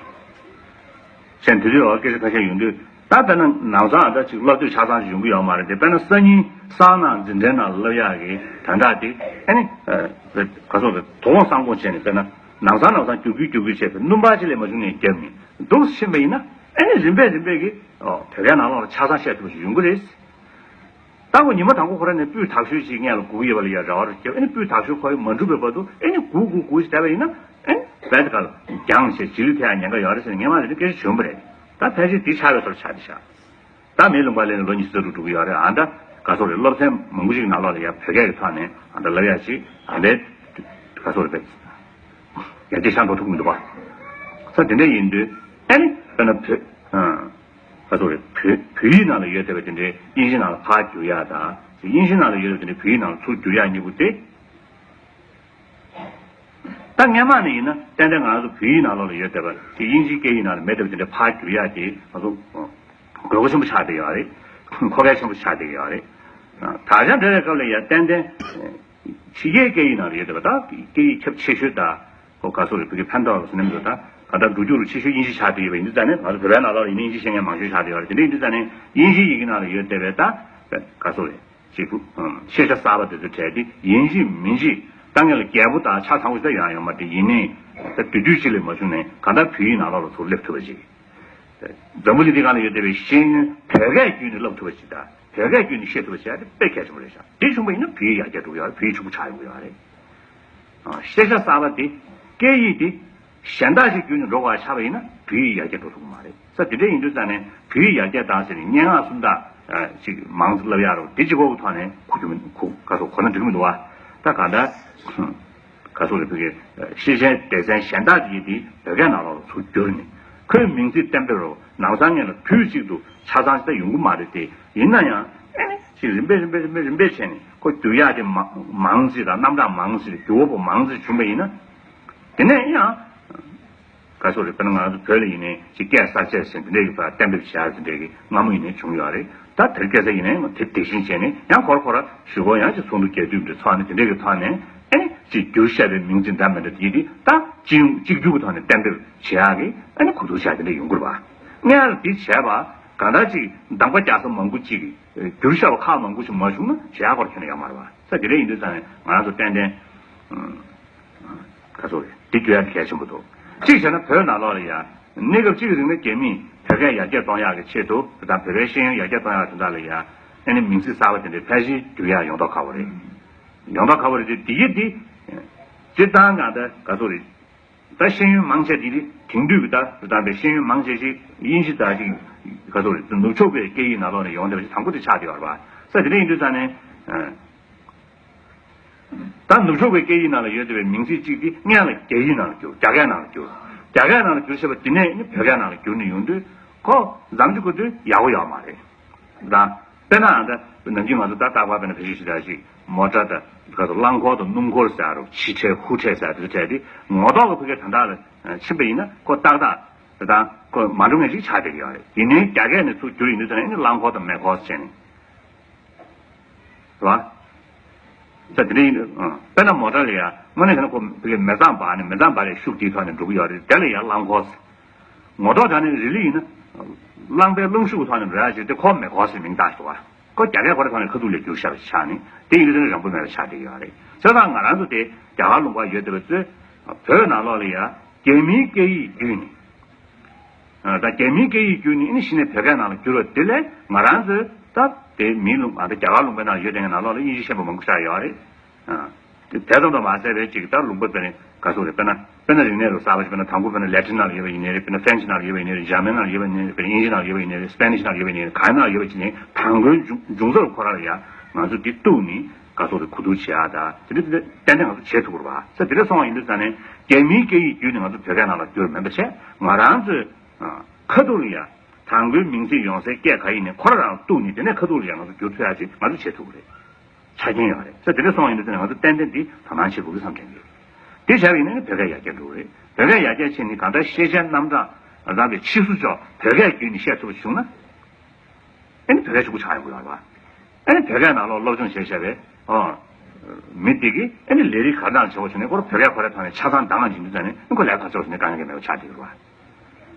བྱས་ནས་དེ་དུས་འོ་སྐད་ཆ་ཁ་ཤས་ཡོང་དུས་ད་ལྟ་ན་ལམ་སང་ཨ་ད་ཅིག་སློབ་དེབ་ཆ་ཚང་ཞིག་ཡོང་གི་ཡོད་མ་རེད་དེ། དཔེར་ན་སང་ཉིན་སང་ནང་འཛིན་གྲྭའི་ནང་བསླབ་ཡག་གི་དོན་དག་དེ་ཨ་ནི་ག་སོགས་རེད། དོ་དགོང་སང་དགོང་བྱས་ནས་དཔེར་ན་ལམ་སང་ལམ་སང་རྒྱུག་རྒྱུག་རྒྱུག་རྒྱུག་བྱས་པའི་སྣུམ་པ་ཅིག་ལས་མ་བྱུང་ནས་བརྒྱབ་ནས་འདུག་ཕྱིན་པ་ཡིན་ན་ཨ་ནི་རིམ་པས་རིམ་པས་ཀྱི་བོད་སྐད་ནང་ལོགས་ལ་ཆ་ཚང་བཤད་ཐུབ་པ་ཞིག་ཡོང་གི་རེད། ད་ཁོ་ཉི་མ་དང་པོ་ཁོ་རང་ནས་སྤུས་དག་ཤོས་ཤིག་སྔོན་ལ་སྒུག་ཡོད་པ་ལ་ཡ་རེ་བ་རེ་བརྒྱབ། ཨ་ནི་སྤུས་དག་ཤོས་ཁོ་ཡི་མ་འགྲུབ་པའི་བར་དུ་ཨ་ནི་སྒུག་སྒུག་སྒུག་ཞིག་བསྡད་པ་ཡིན་ན་ཨ་ནི་བད་ག་ལ་རྒྱང་ཞེས་རྗེས་ལུས་ཐེབས་ཡ་ཉེན་ཁ་ཡོད་རེད་ཟེར་ནས་སྔོན་མ་ལ་ནི་སྐད་ཆ་བྱུང་བ་རེད། ད་ཕལ་ཆེར་འདི་ཆགས་པའི་བཟོ་འདྲ་ཆགས་བསྡད་ཤག་ད་མིའི་ལུང་པ་ལས་ནས་ལོ་ཉི་ཤུ་རྩ་དྲུག་འགྲོ་གི་ཡོད་རེད། ཨ་ད་ག་སོགས་རེད། སློབ་ཚན་མང་པོ་ཞིག་ནང་ལོགས་ལ་ཡ་བོད་སྐད་ཀྱི་ཐོག་ནས་ཨ་ད་ལབ་ཡ་ཅིག་ཨ་འདྲས་ག་སོགས་རེད་པས་ཡར་རྒྱས་ཤར་འགྲོ་ཐུབ་ཀྱི་མི་འདུག་བ། ས་དེ་འདྲས་ཡིན་དུས་ཨ་ནི་དཔེར་ན་བོད་ཨ། ག་ཚོད་རེད། བོད་བོད་ཡིག་ནང་ལ་ཡོད་བསྡད་པ་དེ་འདྲའི་དབྱིན་ཇི་ནང་ལ་ཕར་བསྒྱུར་ཡག་དང་། དབྱིན་ཇི་ནང་ལ་ཡོད་པ་དེ་འདྲའི་བོད་ཡིག་ནང་ལ་ཚུར་བསྒྱུར་ཡག་གཉིས་པོ་དེ། ད་སྔོན་མ་ནས་ཡིན་ན་ཏན་ཏན་ང་ཚོ་བོད་ཡིག་ནང་ལོགས་ལ་ཡོད་བསྡད་པ་དེ་དབྱིན་ཇིའི་སྐད་ཡིག་ནང་ལ་མེད་བསྡད་པ་དེ་འདྲའི་ཕར་བསྒྱུར་ཡག་དེ་ང་ཚོ་དགོས་མཁོ་ཆེན་པོ་ཆགས་བསྡད་ཡོད་རེད། མཁོ་གལ་ཆེན་པོ་ཆགས་བསྡད་ཡོད་རེད། ད་ཆ་འདྲ་བའི་སྐབས་ལ་ཡང་ཏན་ཏན་ཕྱི་རྒྱལ་སྐད་ཡིག་ནང་ལ་ཡོད་བསྡད་པ་ད་སྐད་ཡིག་ཁྱབ་ཆེ་ཤོས་ད། ཁོ་ག་སོགས་རེད། བོད་ཀྱི་ཕན་ཐོགས་ལ་སོང་ནས་མི་འདུག་ད་ག་ད་འགྲོ་རྒྱུག་རུ་ཆེ་ཤོས་དབྱིན་ཇི་ཆགས་བསྡད་ཡོད་པ་ཡིན་དུས་ཙང་ནས་ང་ཚོ་བོད་པའི་ནང་ལོགས་ལ་ཡིན་ན་དབྱིན་ཇི་ཤེས་མཁན་མང་ཤོས་ཆགས་བསྡད་ཡོད་རེད། དེ་འདྲ་ཡིན་དུས་ཙང་ནས་དབྱིན་ཇིའི་ཡི་གེ་ནང་ལ་ཡོད་བསྡད་པའི་ད་ག་སོགས་རེད། ཅིག་ཤེས་བྱ་གསར་པ་དེ་ཚོ་བྲལ་ཏེ་ཡིན་གཅིག་མིན་གཅིག་ད་ངས་ལ་རྒྱལ་པོ་དང་ཆ་ཚང་བ་ཞིག་ད་ཡོང་ཡོང་མ་རེད། ཡིན་ནའི་ད་དེ་དུས་གཅིག་ལས་མ་བྱུང་ནས་ག་ད་བོད་ཡིག་ནང་ལོགས་ལ་ཚུར་སླེབས་ཐུབ་པ་ཅིག་འཛམ་བུ་གླིང་འདི་སྒང་ལ་ཡོད་བསྡད་པའི་ཤེས་ཡོན་བོད་སྐད་བརྒྱུད་ནས་བསླབ་ཐུབ་པ་ཞིག་དང་བོད་སྐད་བརྒྱུད་ནས་ཤེས་ཐུབ་པ་ཞིག་ཨ་དེ་དཔེ་གལ་ཆེན་པོ་རེད་ཤག་དེ་བྱུང་བ་ཡིན་ན་བོད་ཡིག་ཡར་རྒྱས་འགྲོ་གི་ཡོད་རེད། བོད་ཡིག་ཕྱུག་པོ་ཆགས་ཡོང་གི་ཡོད་རེད། ཤེས་བྱ་གསར་པ་དེ་སྐད་ཡིག་དེ་གཞན་དག་ཅིག་བརྒྱུད་ནས་འགྲོ་དགོས་པ་ཆགས་པ་ཡིན་ན་བོད་ཡིག་ཡར་རྒྱས་འགྲོ་ཐུབ་ཀྱི་མ་རེད། ས་དེ་འདྲ་ཡིན་དུས་ཙང་ནས་བོད་ཡིག་ཡར་རྒྱས་བཏང་ཟེར་ནས་སྙན་ངག་སུམ་རྟགས་ཅིག་མང་ཙམ་བསླབ་ཡག་རོགས་དེ་གཅིག་པོ་གི་ཐོག་ནས་གོ་རྒྱུ་མི་གོ་ག་སོགས་གོ་ན་འགྲིག་གི་མི་འདུག་བ། ད་ག་འདྲ། ག་སོགས་རེད། བོད་ཀྱི་ཤེས་བྱའི་སྡེ་ཚན་གཞན་དག་གིས་དེ་བོད་སྐད་ནང་ལོགས་ལ་ཚུར་བསྒྱུར་ནས་ཁོའི་མིང་ཚིག་གཏན་འབེབས་རོགས་ལམ་སང་ངེད་ལ་དུས་གཅིག་ཏུ་ཆ་ཚང་ཞིག་ད་ཡོང་གི་མ་རེད་དེ། ཡིན་ན་ཡང་ཨེ་ནི་ཅིག་རིམ་པས་རིམ་པས་རིམ་པས་རིམ་པས་བྱས་ནས་ཁོ་བསྒྱུར་ཡག་དེ་མ་མང་ཙམ་དང་རྣམ་གྲངས་མང་ཙམ་འགྱུར་བ་པོ་མང་ཙམ་བྱུང་བ་ཡིན་ན། དེ་ནས་ཡང་། ག་སོགས་རེད། དཔེར་ན་ང་ཚོ་བོད་ལ་ཡིན་ནའི་ཅིག་སྐད་གསར་བཅད་ཟེར་འདི་འདྲས་ཀྱི་ཕར་གཏན་འབེབས་བྱེད་ཡག་འདི་འདྲས་ཀྱི་སྔ་མོ་ཡིན་ནའི་བྱུང་ཡོད་རེད། ད་དེར་སྐད་ཆ་ཡིན་ནའི་དེ་དེ་བཞིན་བྱས་ནས་ཡང་ཁོ་ར་ཁོ་ར་གཞུག་གུ་ཡང་ཅིག་ཚོགས་འདུ་རྒྱས་བསྡུས་འདྲ་ཚོགས་ནས་དེ་འདྲས་ཀྱི་ཐོག་ནས་ཨེ་ནི་ ཅིག་བསྒྱུར་བཤད་པའི་མིང་ཚིག་འདྲ་མི་འདྲ་དེ་དེ་ད་སྤྱི་ཡོངས་གཅིག་གྱུར་གྱི་ཐོག་ནས་གཏན་འབེབས་བྱེད་ཡག་གི་ཨ་ནི་གོ་བསྡུར་བྱ་དེ་འདྲ་ཡོང་གི་རེད་བ། སྔོན་ལ་དེ་བྱས་པ་གང་ལྟར་ཅིག་གདམ་ག་རྒྱག་ས་མང་པོ་ཅིག་བསྒྱུར་བཤད་པ་ཁག་མང་པོ་ཞིག་མ་བྱུང་ན་བྱེད་ཡག་སྐོར་ཁྱོན་ནས་ཡོད་མ་རེད་བ། ས་དེ་འདྲ་ཡིན་དུས་ཙང་ནས་ང་རང་ཚོ་ཏན་ཏན་ག་ཚོད་རེད་དེ་བསྒྱུར་ཡག་གལ་ཆེན་པོ་འདུག་གཅིག་བྱས་ན་བོད་ནང་ལོགས་ལ་ཡ་གནས་སྐབས་གཅིག་གི་རིང་ལ་རྒྱ་མིས་བོད་སྐད་ཡར་རྒྱས་གཏོང་ཡག་གི་ཆེད་དུ་དང་བོད་པའི་ཤེས་ཡོན་ཡར་རྒྱས་གཏོང་ཡག་དོན་དག་ལ་ཡ་ཨ་ནི་མིང་ཚིག་གསར་པ་དེ་འདྲའི་ཕལ་ཆེར་བསྒྱུར་ཡག་ཡོང་མདོག་ཁ་པོ་རེད། ཡོང་མདོག་ཁ་པོ་རེད་དེ་དེ་ཡི་དེ་སྤྱིར་བཏང་གང་ལྟར་ག་ཚོད་རེད། ད་ཤེས་ཡོན་མང་ཆེ་དེ་དེང་དུས་ཀྱི་ད་དང་པའི་ཤེས་ཡོན་མང་ཆེ་ཞིག་དབྱིན་ཇི་དང་ཅིག་ག་ཚོད་རེད་ནུབ་ཕྱོགས་པའི་སྐད་ཡིག་ནང་ལོགས་ནས་ཡོང་བསྡད་པ་ཞིག་དང་པོ་དེ་ཆགས་བསྡད་ཡོད་རེད་བ། ས་དེ་འདྲ་ཡིན་དུས་ཙང་ནས་ད་ནུབ་ཕྱོགས་པའི་སྐད་ཡིག་ནང་ལ་ཡོད་བསྡད་པའི་མིང་ཚིག་གཅིག་དེ་སྔོན་ལ་རྒྱ་ཡིག་ནང་ལ་བསྒྱུར། རྒྱ་སྐད་ནང་ལ་བསྒྱུར། རྒྱ་སྐད་ནང་ལ་བསྒྱུར་བྱས་པ་དེ་ནས་ནི་བོད་སྐད་ནང་ལ་བསྒྱུར་ནས་ཡོང་དུས་ཁོ་འཛམ་གྱི་གོ་དུས་ཡག་པོ་ཡོད་མ་རེད། དང་། དཔེར་ན་ཨ་ད་ནམ་རྒྱུན་ང་ཚོ་ད་རྟག་པར་དཔེར་ན་བེད་སྤྱོད་བྱེད་ཡག་ཅིག་མོ་ཊ་དང་ག་ཚོད་རླངས་འཁོར་དང་སྣུམ་འཁོར་ཟེར་རོ་ཕྱི་ཁྲལ་ཧུ་ཁྲལ་ཟེར་དེ་ཚོ་ཁྲལ་དེ་ངོ་ཐོག་གི་ཕ་གིར་ད་ལྟ་ལ་ཕྱིན་པ་ཡིན་ན་ཁོ་ཏག་ཏག་དེ་དང་ཁོ་མ་འགྲོ་མཁན་ཅིག་ཆགས་བསྡད་ཀྱི་ཡོད་རེད། ཡིན་ནའི་རྒྱ་སྐད་ནས་ཚུར་བསྒྱུར་ཡིན་དུས་ཙམ་ནས་ཨ་ནི་རླངས་འཁོར་དང་མེ་འཁོར་བྱས་ནས་རེད་བ། ད་དེ་འདྲ་ཡིན་དུས་དཔེར་ན་མོ་ཊ་ལ་ཡ་དངོས་གནས་བྱས་ན་ཁོ་ཕ་གིར་མེ་བཟང་འབར་ནས་མེ་བཟང་འབར་རེ་ཤུགས་དེའི་ཐོག་ནས་འགྲོ་གི་ཡོད་རེད། དེ་ལ་ཡ་རླངས་འཁོར། ངོ་ཐོག་དྲངས་ནས་རི་ལི་ཡིན་ན། རླངས་པའི་རླུང་ཤུགས་ཐོག་ནས་འགྲོ་ཡག་ཅིག་དེ་ཁོ་མེ་འཁོར་ཟེར་མིང་བཏགས་འདུག་བ། ཁོ་རྒྱ་སྐད་ཁོ་རང་ཐོག་ནས་ཁ་ཐུག་ལ་བསྒྱུར་བཞག་པ་ཆགས་ནས་དེ་ཡིན་དུས་རང་པོ་མེད་པ་ཆགས་བསྡད་ཀྱི་ཡོད་རེད། བྱས་ཙང་ང་རང་ཚོ་དེ་རྒྱ་གར་ལུང་པར་ཡོད་བསྡད་པ་ཚོས་བོད་ནང་ལོགས་ལ་ཡ་རྒྱ་མིའི་སྐད་ཡིག་བརྒྱུད་ནས། ད་རྒྱ་མིའི་སྐད་ཡིག་བརྒྱུད་ནས་ཨ་ནི་གཞི་ནས་བོད་སྐད་ནང་ལ་བསྒྱུར་བ་དེ་ལས་ང་རང་ཚོས་ད་དེ་མིའི་ལུང་ད་རྒྱ་གར་ལུང་པའི་ནང་ཡོད་བསྡད་མཁན་ནང་ལོགས་ལ་དབྱིན་ཇི་ཤེས་པ་མང་པོ་ཞིག་ཡོད་རེད། དེ་ཙམ་དུ་མ་ཟད་པའི་ཅིག་ད་ལུང་པ་དཔེར་ན་ག་ཚོད་རེད། དཔེར་ན་དཔེར་ན་རིག་གནས་ལ་གསར་པ་ཞིག་དཔེར་ན་དང་པོ་དཔེར་ན་ལེ་ཊིན་ནང་ལ་ཡོད་པ་ཡིན་ནའི་རེད། དཔེར་ན་ཧྥ་རན་ཆི་ནང་ལ་ཡོད་པ་ཡིན་ནའི་རེད། འཇར་མན་ནང་ལ་ཡོད་པ་ཡིན་ནའི་རེད། དཔེར་ན་དབྱིན་ཇི་ནང་ལ་ཡོད་པ་ཡིན་ནའི་རེད། སི་པེ་ནིཤ་ནང་ལ་ཡོད་པ་ཡིན་ནའི་རེད། ག་ནང་ལ་ཡོད་པ་ཡིན་ནའི་དང་པོའི་འབྱུང་འབྱུང་རྩ་ཁོ་རང་ལ་ཡ་ང་ཚོ་འདི་གཏུགས་ནས་ག་ཚོད་རེད་གོ་བསྡུར་བྱེད་ཡག་ད་དེ་འདྲ་དེ་འདྲ་ཏན་ཏན་ང་ཚོ་བྱེད་ཐུབ་པ་རེད་བ། ས་དེ་འདྲ་སོང་བ་ཡིན་དུས་ཙང་ནས་རྒྱ་མིའི་སྐད་ཡིག་བརྒྱུད་ནས་ང་ཚོ་བོད་སྐད་ནང་ལ་བསྒྱུར་མིན་པ་བྱས་ང་རང་ཚོའི་ཁ་ཐུག་ལ་ཡ་དང་པོའི་མིང་ཚིག་ཡོང་སའི་སྐད་ག་ཡིན་ནའི་ཁོ་རང་རང་གཏུགས་ནས་དེ་ནས་ཁ་ཐུག་ལ་ཡ་ང་ཚོ་བསྒྱུར་ཐུབ་ཡག་ཅིག་ང་ཚོ་བྱེད་ཐུབ་ཀྱི་རེད། ཆ་རྐྱེན་ཡོད་རེད། ས་དེ་འདྲ་སོང་བ་ཡིན་དུས་ཙང་ནས་ང་ཚོ་ཏན་ཏན་འདི་དོ་སྣང་བྱེད་དགོས་ཀྱི་བསམ་དྲན་གྱི་རེད། དེ་བྱས་པ་ཡིན་ན་ནི་བོད་སྐད་ཡར་རྒྱས་འགྲོ་གི་རེད། བོད་སྐད་ཡར་རྒྱས་ཕྱིན་ནས་གང་ལྟར་ཤེས་བྱའི་རྣམ་གྲངས་རང་རང་གི་ཕྱིས་སུ་ཅོག་བོད་སྐད་བརྒྱུད་ནས་བཤད་ཐུབ་པ་བྱུང་ན། ཨ་ནི་བོད་སྐད་ཕྱུག་པོ་ཆགས་ཡོང་གི་ཡོད་རེད་བ། ཨ་ནི་བོད་སྐད་ནང་ལོགས་སློབ་སྦྱོང་བྱས་བཞག་པའི་ཨོ། མི་དེ་གིས་ཨ་ནི་ལས་རིགས་ག་རེ་བྱས་པ་བྱུང་ནས་ཁོ་རང་བོད་སྐད་ཁོ་རའི་ཐོག་ནས་ཆ་ཚང་འདང་ང་བྱེད་དུས་ཙང་ནས་ཨ་ཁོ་ལས་ཀ་ཚོགས་བྱུང་ནས་དཀའ་ངལ་གྱི་མེད་པ་ཆགས་བསྡད་ཡོད་རེད་བ།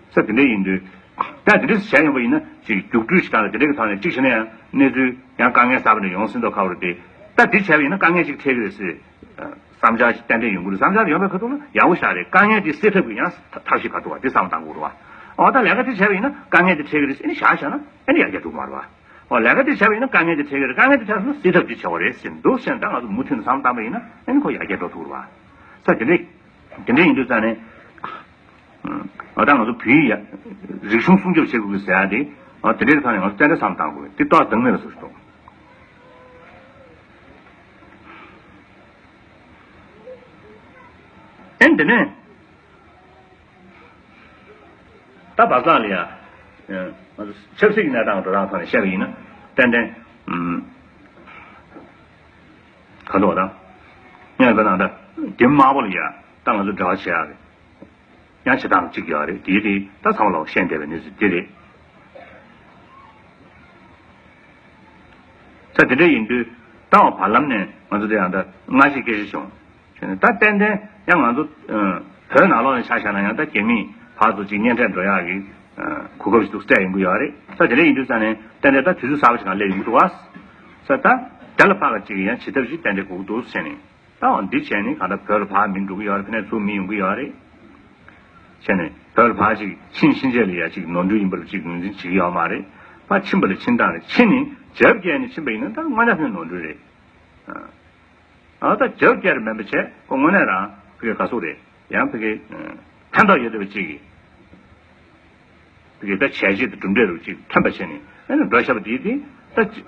ས་དེ་འདྲ་ཡིན་དུས། ད་དེ་འདྲ་བྱས་ཡོང་པ་ཡིན་ན་ཅིག་རྒྱུགས་སྤྲོད་ཞིག་བཏང་ལ་དེ་འདྲ་གི་ཐོག་ནས་གཅིག་བྱས་ན་ཡང་གནས་ཚུལ་ཡང་དཀའ་ངལ་གསར་པ་འདྲ་ཡོང་སྲིད་མདོག་ཁ་པོ་རེད་དེ། ད་དེ་བྱས་པ་ཡིན་ན་དཀའ་ངལ་ཅིག་འཕྲད་ཀྱི་རེད་ཟེར། བསམ་འཆར་ཞིག་ཏན་ཏན་ཡོང་གི་རེད། བསམ་འཆར་ཡོང་བའི་ཁ་ཐུག་ལ་ཡག་པོ་ཞིག་རེད། དཀའ་ངལ་དེ་སེལ་ཐབས་ཀྱི་ཡང་ཐབས་ཤེས་ག་འདུག་བ་དེ་བསམ་བློ་གཏང་དགོས་རེད་བ། འོ་ད་ལས་ཀ་དེ་བྱས་པ་ཡིན་ན་དཀའ་ངལ་དེ་འཕྲད་ཀྱི་རེད་ཟེར་ཨ་ནི་བཞག་བཞག་ན་ཨ་ནི་ཡར་རྒྱས་འགྲོ་གི་མ་རེད་བ། འོ་ལས་ཀ་དེ་བྱས་པ་ཡིན་ན་དཀའ་ངལ་དེ་འཕྲད་ཀྱི་རེད། དཀའ་ངལ་དེ་འཕྲད་སོང་ན་སེལ་ཐབས་ཅིག་བྱེད་དགོས་རེད་ཟེར་འདུག་ཟེར་ན་ད་ང་ཚོ་མུ་མཐུད་ནས་བསམ་བློ་བཏང་པ་ཡིན་ན་ཨ་ནི་ཁོ་ཡར་རྒྱས་འགྲོ་ཐུབ་རེད་བ། ས་དེ་འདྲ་དེ་འདྲ་ཡིན་དུས་ཙང་ནས། ཨ་ད་ང་ཚོ་བོད་ཡིག་ཡ། རིག་གཞུང་སྲུང་སྐྱོབ་བྱེད་དགོས་ཀྱི་ཟེར་ཡ་དེ། ཨ་དེ་འདྲའི་ཐོག་ནས་ང་ཚོ་ཏན་ཏན་བསམ་བློ་གཏང་དགོས་དེ་ཏོག་ཙམ་མེད་པ་བཟོ་ཞིག་འདུག་ཨེ་འདི་ནས། ད་བར་སྐབས་ལ་ཡ། ང་ཚོ་ཆབ་སྲིད་ཀྱི་གནས་སྟངས་འགྲོ་སྟངས་ཐོག་ནས་བཤད་པ་ཡིན་ན་ཏན་ཏན། ག་འདུག་ད། སྙན་པ་ནང་ད་དེ་དམར་པོ་ལ་ཡ་ད་ང་ཚོ་འབྲེལ་བ་བྱེད་ཡ་རེད། ཡང་བྱེད་སྟངས་གཅིག་ཡོད་རེད། དེ་དེ་ད་ཚང་མ་ལ་ཤེས་བསྡད་པའི་གནས་ཚུལ་དེ་རེད། ས་དེ་འདྲ་ཡིན་དུས་ད་བར་ལམ་ནས་ང་ཚོ་དེ་ཡང་ད་སྔ་ཕྱི་སྐད་ཆ་བྱུང་། ད་ཏན་ཏན་ཡང་ང་ཚོ་བོད་ནང་ལོགས་ནས་ཆ་བཞག་ན་ཡང་ད་རྒྱ་མིས་ཕར་ཚུར་གཅིག་གཉེན་འཕྲད་འགྲོ་ཡག་གི་གོ་སྐབས་ཤིག་ཏུ་སྤྲད་ཡོང་གི་ཡོད་རེད། ས་དེ་འདྲ་ཡིན་དུས་ས་ནས་ཏན་ཏན་ད་དུས་ཚོད་གསར་པ་ཞིག་ནང་སླེབས་ཡོང་གི་འདུག་བ། ས་ད་དེ་ལ་ཕར་ལ་གཅིག་ཡང་བྱེད་ཐབས་ཤིག་ཏན་ཏན་དགོས་ཀྱི་འདུག་ཟེར་ནས། ད་འོ་འདི་བྱས་ནས་གང་ལྟར་བོད་ལ་ཕར་མི་འགྲོ་གི་ཡོད་རེད། ཕ་ནས་ཚུར་མི་ཡོང་གི་ཡོད་རེད། བྱས་ནས་བོད་ལ་ཕར་ཅིག་ཕྱིན་ཕྱིན་ཆད་ལ་ཡ་ཅིག་ནོར་འཁྲུལ་ཡིན་པར་ཅིག་ངོས་འཛིན་བྱེད་ཀྱི་ཡོད་མ་རེད། ཕར་ཕྱིན་པ་ལ་ཕྱིན་སྟངས་རེད། ཕྱིན་ནས་རྒྱབ་བསྐྱལ་ནས་ཕྱིན་པ་ཡིན་ན་ད་དངོས་གནས་ནས་ནོར་འཁྲུལ་རེད། ཨ་ད་རྒྱབ་བསྐྱལ་རེད་མིན་པ་བྱས་ཁོ་དངོས་གནས་རང་ཕ་གི་ག་ཟུག་རེད། ཡང་ཕ་གི་ཕན་ཐོགས་ཡོད་བསྡད་པ་ཅིག་གིས། དེ་གའི་ད་བྱས་རྗེས་དང་གྲུབ་འབྲས་རུ་ཅིག་ཐོན་པ་བྱས་ནས་ཨ་ནི་འགྲོ་བཞག་པ་དེ་དེ་ད་ཅི།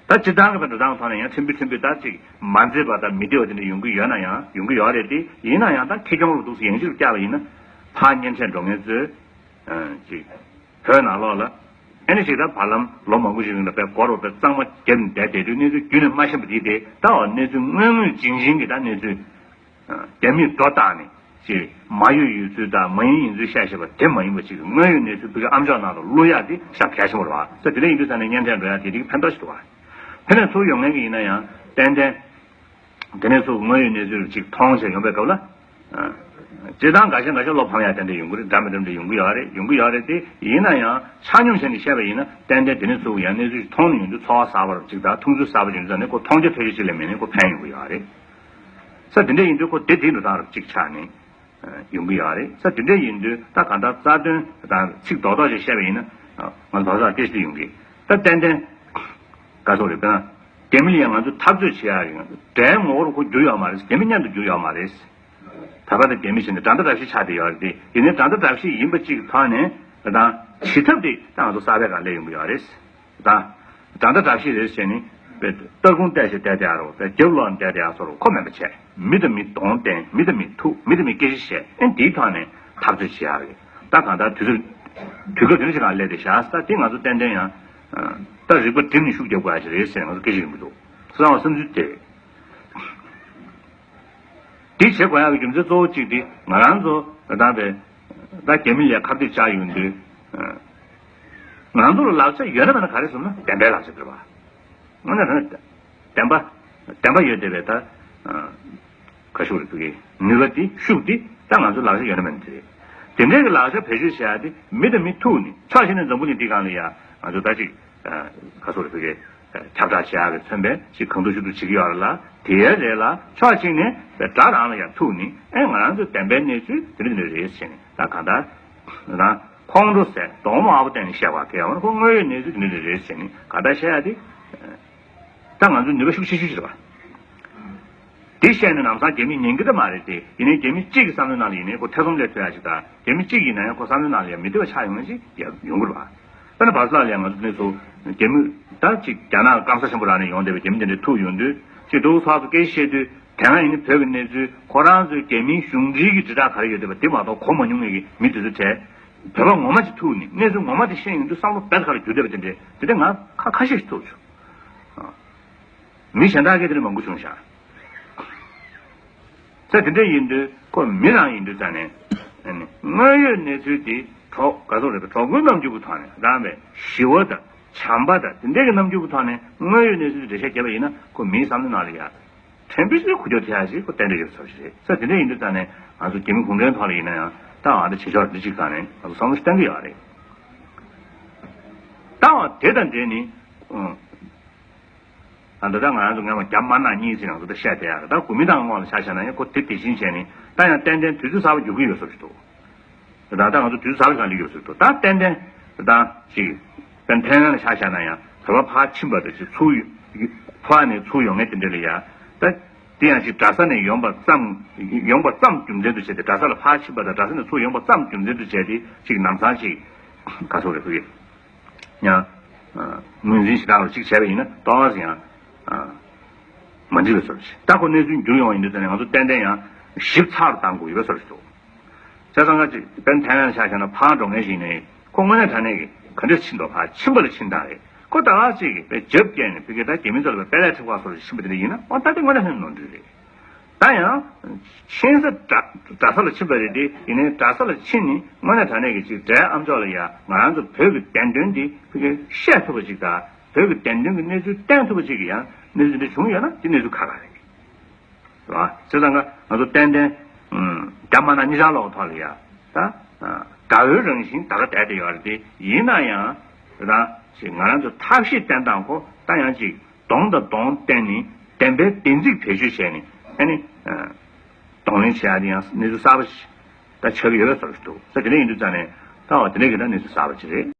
ད་སྤྱིར་བཏང་གི་ད་འགྲོ་སྟངས་ཐོག་ནས་ཡང་ཕྲན་བུ་ཕྲན་བུ་ད་ཅིག་མ་མཛེས་པ་དང་མི་བདེ་བ་དེ་འདྲ་ཡོང་གི་ཡོད་ན་ཡང་ཡོང་གི་ཡོད་རེད་དེ། ཡིན་ན་ཡང་ད་ཁེ་གྱོང་རུ་འདུག་སེ་ཡང་ཅིག་རུ་བཀྱག་པ་ཡིན་ན་ཕར་གཉེན་འཕྲད་འགྲོ་མཁན་ཚོས་ཅིག་བོད་ནང་ལོགས་ལ་ཨ་ནི་ཅིག་ད་བར་ལམ་ལོ་མང་པོ་ཞིག་རིང་ལ་དཔེ་སྒོར་བ་དཔེ་གཙང་མ་བརྒྱབ་ནས་བསྡད་བསྡད་དུས་གནས་ཚུལ་རྒྱུན་ནས་མ་ཤེས་པ་དེ་དེ་ད་འོ་གནས་ཚུལ་དངོས་དངོས་ཇིང་ཇིང་གི་ད་གནས་ཚུལ། རྒྱ་མིས་སྒྲོ་བཏགས་ནས་ཅིག་མ་ཡོད་ཡོད་ཚུལ་དང་མ་ཡིན་ཡིན་ཚུལ་བཤད་བཞིན་པ་དེ་མ་ཡིན་པ་ཅིག་དངོས་ཡོད་གནས་ཚུལ་བོད་ཀྱི་ཨ་མཆོག་ནང་དུ་བླུག་ཡག་དེ་ཤ་གལ་ཆེན་པོ་རེད་བ། ས་དེ་འདྲ་ཡིན་དུས་ས་ནས་གཉེན་འཕྲད་འགྲོ་ཡག་དེ་རིགས་ཕན་ཐོགས་ཤིག་འདུག་བ། ཕན་ནས་ཚུར་ཡོང་མཁན་གྱི་ཡིན་ན་ཡང་ཏན་ཏན་ དེ་ནས་ཚུར་དངོས་ཡོད་གནས་ཚུལ་ཅིག་མཐོང་བྱས་ཡོང་པའི་སྐབས་ལ། ཨ། སྤྱིར་བཏང་འགའ་ཤས་འགའ་ཤས་བློ་ཕམ་ཡ་ཏན་ཏན་ཡོང་གི་རེད། འདྲ་མི་འདྲ་འདྲ་ཡོང་གི་ཡོད་རེད། ཡོང་གི་ཡོད་རེད་དེ། ཡིན་ན་ཡང་ཆ་སྙོམས་བྱས་ནས་བཤད་པ་ཡིན་ན་ཏན་ཏན་དེ་ནས་ཚུར་ཡང་གནས་ཚུལ་ཞིག་མཐོང་ནས་ཡོང་དུས་ཚོར་བ་གསར་པ་རབ་ཅིག་དང་མཐོང་ཚུལ་གསར་པ་ཅིག་ཡོང་དུས་ཙང་ནས་ཁོ་མཐོང་རྒྱ་ཐོས་རྒྱ་ཅིག་ལས་མེད་ནས་ཁོ་ཕན་ཡོང་གི་ཡོད་རེད། ས་དེ་འདྲ་ཡིན་དུས་ཁོ་དེ་དེའི་འགྲོ་སྟངས་རབ་ཅིག་ཆགས་ནས། ཡོང་གི་ཡོད་རེད། ས་དེ་འདྲ་ཡིན་དུས་ད་གང་ལྟར་རྩ་དོན་དང་ཚིག་རྡོག་རྡོག་ཅིག་བཤད་པ་ཡིན་ན། ང་ཚོ་བག་ཆགས་སྐད་ཆ་དེ་ཡོང་གི། ད་ཏན་ཏན། ག་སོགས་རེད། དཔེར་ན། རྒྱ་མི་ལ་ཡང་ང་ཚོས་འཐབ་རྩོད་བྱེད་ཡག་རེད། ང་ཚོ་འདྲའི་ངོ་བོར་ཁོ་འགྱུར་ཡོད་མ་རེད། རྒྱ་མི་མཉམ་དུ་འགྱུར་ཡོད་མ་རེད། བོད་པ་དང་རྒྱ་མི་བྱས་ནས་འདྲ་མདའ་འདྲ་བཤིག་ཆགས་བསྡད་ཡོད་རེད་དེ། ཡིན་ནའི་འདྲ་མདའ་འདྲ་བཤིག་ཡིན་པ་གཅིག་གི་ཐོག་ནས་ད་ང་ཚོ་གསར་པའི་སྒང་སླེབས་ཡོང་གི་ཡོད་རེད། ད། འདྲ་མདའ་འདྲ་བཤིག་རེད་ཟེར་ནས། པའི་སྟ་གུང་བལྟས་ཤིག་བལྟས་བསྡད་ཡ་རོ། པའི་རྒྱབ་ལོག་བལྟས་བསྡད་ཡ་སོགས་རོ། ཁོ་མེད་པ་བྱས། མི་དང་མི་གདོང་བསྟན། མི་དང་མི་ཐུག་མི་དང་མི་སྐད་ཆ་བཤད། ཨེ་འདིའི་ཐོག་ནས་འཐབ་རྩོད་བྱེད་ཡ་རེད། ད་གང་ལྟར་དུས་ཚོད། དུས་སྐབས་དེ་འདྲ་ཞིག་སྒང་སླེབས་བསྡད་བཞག་ས་དེ་ང་ཚོ་ཏན་ཏན་ཡང་། ད་རིག་པ་བསྒྲིམས་ནས་ཤུགས་རྒྱབ་དགོས་ཡ་ཞིག་རེད་ཟེར་ང་ཚོ་སྐད་ཆ་ཡོང་གི་འདུག་གསང་བ་བསམ་ཚུལ་དེ། འདི་བྱེད་དགོས་ཡག་གི་རྒྱུ་མཚན་གཙོ་བོ་གཅིག་དེ་ང་རང་ཚོ་ད་ལྟ་བའི་ད་རྒྱ་མི་ལ་ཁ་གཏད་བཅག་ཡོང་དུས། ང་ཚོ་ལ་ལག་ཆ་ཡོད་ན་མེད་ན་ག་རེ་ཟེར་ན་བདེན་པའི་ལག་ཆ་རེད་པ། དངོས་གནས་དྲང་གནས་བདེན་པ། བདེན་པ་ཡོད་བསྡད་པའི་ད། ག་ཤུགས་རེད་ཕ་གི། ནུས་པ་དེ་ཤུགས་དེ་ད་ང་ཚོ་ལག་ཆ་ཡོད་ན་མེད་ན་དེ་རེད། དེ་འདྲའི་གི་ལག་ཆ་བེད་སྤྱོད་བྱེད་ཡག་དེ་མི་དང་མི་ཐུག་ནས་ཕྱོགས་གཅིག་ནས་འཛམ་བུ་གླིང་འདི་སྒང་ལ་ཡ་ང་ཚོ་ད་ཅིག་ཁ་སོ་རེ་ཕ་གི། ཁྱབ་བསྒྲགས་བྱེད་ཡག་གི་མཚོན་པའི་ཅིག་གང་ཐུབ་ཅི་ཐུབ་བྱེད་ཀྱི་ཡོད་རེད་ལ། དེའི་རེད་ལ་ཕྱོགས་གཅིག་ནས་དགྲ་རང་ལ་ཡང་ཐུག་ནས་ཨེ་ང་རང་ཚོའི་བདེན་པའི་གནས་ཚུལ་དེ་འདྲ་དེ་འདྲ་རེད་ཟེར་ནས་ད་གང་ལྟར་རང་ཁོང་ཁྲོ་ཟེར་གདོང་མོ་ཨ་བོ་བསྟན་ནས་བཤད་པ་གལ་ཡོད་ན་ཁོ་དངོས་ཡོད་གནས་ཚུལ་དེ་འདྲ་དེ་འདྲ་རེད་ཟེར་ནས་གང་ལྟར་བཤད་ཡག་དེ། ད་ང་ཚོའི་ནུས་པ་ཤུགས་ཆེ་ཤོས་ཅིག་རེད་པ། དེ་བཤད་ནས་ལམ་སང་རྒྱ་མིས་ཉན་གི་ད་མ་རེད་དེ། ཡིན་ནའི་རྒྱ་མི་གཅིག་གི་བསམ་བློའི་ནང་ལ་ཡིན་ནའི་ཁོ་ཐེ་ཚོམ་སླེབས་ཐུབ་ཡ་ཅིག་དང་། རྒྱ་མི་གཅིག་ཡིན་ན་ཡང་ཁོ་བསམ་བློའི་ནང་ལ་ཡང་མི་བདེ་བ་ཆགས་ཡོང་ཡ་ཅིག་ཡ་ཡོང་གི་རེད་པ། དཔེར་ན་བར་སླ་ལ་ཡང་ང་ཚོ་དེ་ཚོ་རྒྱ་མི་ད་ཅིག་རྒྱ་ནག་སྐམ་ས་ཆེན་པོ་རང་ནས་ཡོང་བསྡད་པའི་རྒྱ་མི་དེ་འདྲ་ཐུག་ཡོང་དུས་ཅིག་འདུག་ཚོགས་སུ་སྐད་ཆ་བཤད་དུས་དེ་སྔ་ཡིན་ནའི་བོད་ཀྱི་གནས་ཚུལ་ཁོ་རང་ཚོའི་རྒྱ་མིའི་གཞུང་འབྲེལ་གྱི་དྲིལ་བསྒྲགས་ག་རེ་ཡོད་བསྡད་པ་དེ་མ་གཏོགས་གོ་མ་མྱོང་མཁན་གྱི་མི་དེ་ཚོ་གྲས་བོད་པ་ངོ་མ་ཅིག་ཐུག་ནས་གནས་ཚུལ་ངོ་མ་དེ་ཤེས་ཡོང་དུས་བསམ་བློ་རྦད་དེ་ཁ་ལ་འགྱུར་བསྡད་པ་དེ་འདྲས་དེ་འདྲས་ང་ཁ་ཁ་ཤས་ཤིག་ཐུག་བྱུང་། མི་གཞན་དག་གིས་དེ་འདྲ་མང་པོ་བྱུང་ཤག་ས་དེ་འདྲ་ཡིན་དུས་ཁོ་མི་རང་ཡིན་དུས་ཙང་ནས། ཨ་ནི་དངོས་ཡོད་གནས་ཚུལ་དེ་གྲོགས་ག་ཚོད་རེད་པས། གྲོགས་པོའི་རྣམ་འགྱུར་གྱི་ཐོག་ནས་རང་བའི་ཞི་བ་དང་བྱམས་པ་དང་དེ་འདྲ་གི་རྣམ་འགྱུར་གྱི་ཐོག་ནས་དངོས་ཡོད་གནས་ཚུལ་དེ་འགྲེལ་བཤད་བརྒྱབ་པ་ཡིན་ན་ཁོ་མིའི་བསམ་བློའི་ནང་ལ་ཡ་ཕྲན་བུ་ཞིག་འགུལ་སྐྱོད་ཐེབས་ཡ་ཞིག་ཁོ་ཏན་ཏན་ཡོད་ཚོད་ཞིག་རེད། ས་དེ་འདྲ་ཡིན་དུས་ཙང་ནས་ང་ཚོ་རྒྱ་མི་གུང་ཁྲན་ཐོག་ལ་ཡིན་ན་ཡང་ད་ཨ་ད་བྱེད་ཕྱོགས་འདི་གཅིག་སྒང་ནས་ང་ཚོ་བསམ་བློ་ཞིག་གཏོང་གི་ཡོད་རེད། ད་དེ་དང་འབྲེལ་ནས། ཨ་ད་ལྟ་ང་རང་ཚོ་སྔོན་མ་རྒྱ་དམར་ནག་གཉིས་ཟེར་ང་ཚོ་ད་བཤད་བསྡད་ཡ་རེད། ད་གོ་མིན་ཏང་སྔོན་ལ་ཆ་བཞག་ན་ཡང་ཁོ་དེ་དེ་བཞིན་བྱས་ནས་ད་ཡང་ཏན་ཏན་དུས་ཚོད་གསར་པ་འགྱུར་གྱི་ཡོད་བཟོ་ཞིག་འདུག་ད་ད་ང་ཚོ་དུས་ཚོད་གསར་པ་ཞིག་སླེབས་ཡོད་བཟོ་ཞིག་འདུག་ད་ཏན་ཏན་ད་ཅིག་པེན་ཐེ་ཝན་ལ་ཆ་བཞག་ན་ཡང་བོད་པ་ཕར་ཕྱིན་པ་དང་ཅིག་ཚུར་ཡོང་ཕར་ནས་ཚུར་ཡོང་མཁན་དེ་འདྲ་ལ་ཡ་ད་དེ་ཡང་ཅིག་གྲྭ་ས་ནས་ཡོང་པ་ཙམ་ཡོང་པ་ཙམ་རྒྱུ་མཚན་དུ་བྱས་ཏེ་གྲྭ་ས་ལ་ཕར་ཕྱིན་པ་དང་གྲྭ་ས་ནས་ཚུར་ཡོང་པ་ཙམ་རྒྱུ་མཚན་དུ་བྱས་ཏེ་ཅིག་ནམ་སང་ཅིག་ག་ཚོད་རེད་ཕ་གི། ཡང་། ངོས་འཛིན་ཞེ་དྲག་ལ་གཅིག་བྱས་པ་ཡིན་ན་ཏོག་ཙམ་ཡང་། མ་འགྲིག་པའི་བཟོ་འདྲ་ཞིག་ད་ཁོ་གནས་ཚུལ་འགྱུར་ཡོང་ཡིན་དུས་ཙང་ནས་ང་ཚོ་ཏན་ཏན་ཡང་ཞིབ་ཚགས་རུ་གཏང་དགོས་ཡོད་པའི་བཟོ་འདྲ་ཞིག་འདུག་བྱས་ཙང་ང་ཅིག་པེན་ཐེ་ཝན་ལ་ཆ་བཞག་ན་ཕར་འགྲོ་མཁན་ཞིག་ནས་ཁོ་དངོས་གནས་དྲང་གནས་ཀྱི་ག་འདྲས་ཕྱིན་འདུག་ཕར་ཕྱིན་པ་ལ་ཕྱིན་སྟངས་རེད། ཁོ་ད་ག་ཅིག་གི་པའི་རྒྱབ་བཀལ་ནས་ཕ་གི་ད་རྒྱ་མི་ཚོ་ལ་པའི་པེ་ལེ་ཁྲི་པ་སོགས་ལ་ཕྱིན་པ་དེ་འདྲ་ཡིན་ན་ཨོ་ད་དེ་དངོས་གནས་ནས་ནོར་འཁྲུལ་རེད། ད་ཡང་། ཕྱིན་ས་གྲྭ་གྲྭ་ས་ལ་ཕྱིན་པ་རེད་དེ། ཡིན་ནའི་གྲྭ་ས་ལ་ཕྱིན་ནས་དངོས་གནས་དྲང་གནས་ཀྱི་ཅིག་འབྲས་ཨ་མཆོག་ལ་ཡ་ང་རང་ཚོ་བོད་ཀྱི་བདེན་དོན་འདི་ཕ་གིར་བཤད་ཐུབ་པ་ཅིག་དང་བོད་ཀྱི་བདེན་དོན་གྱི་གནས་ཚུལ་བསྟན་ཐུབ་པ་ཅིག་གི་ཡང་གནས་ཚུལ་འདི་བྱུང་ཡོད་ན་དེ་གནས་ཚུལ་ཁག་ཁག་རེད། རེད་བ། བྱས་ཙང་ང་ཚོ་ཏན་ཏན་རྒྱ་དམར་ནག་གཉིས་ཆར་ལོག་ཐོག་ལ་ཡ་ད་དགའ་བོའི་རང་བཞིན་ད་ག་བསྡད་དེ་ཡོད་རེད་དེ། ཡིན་ན་ཡང་རང་ཅིག་ང་རང་ཚོ་ཐབས་ཤེས་བསྟེན་སྟངས་ཁོ་ད་ཡང་ཅིག་གདོང་དང་གདོང་བསྟན་ནས་བདེན་པའི་བདེན་ཚིག་བེད་སྤྱོད་བྱས་ནས་ཨ་ནི། གདོང་ལེན་བྱེད་ཡག་དེ་ཡང་གནས་ཚུལ་གསར་པ་ཞིག་ད་ཆགས་ཀྱི་ཡོད་པའི་བཟོ་འདྲ་ཞིག་འདུག་ས་དེ་འདྲ་ཡིན་དུས་ཙང་ནས་ད་འོ་དེ་འདྲ་གི་ད་གནས་ཚུལ་གསར་པ་ཅིག་རེད།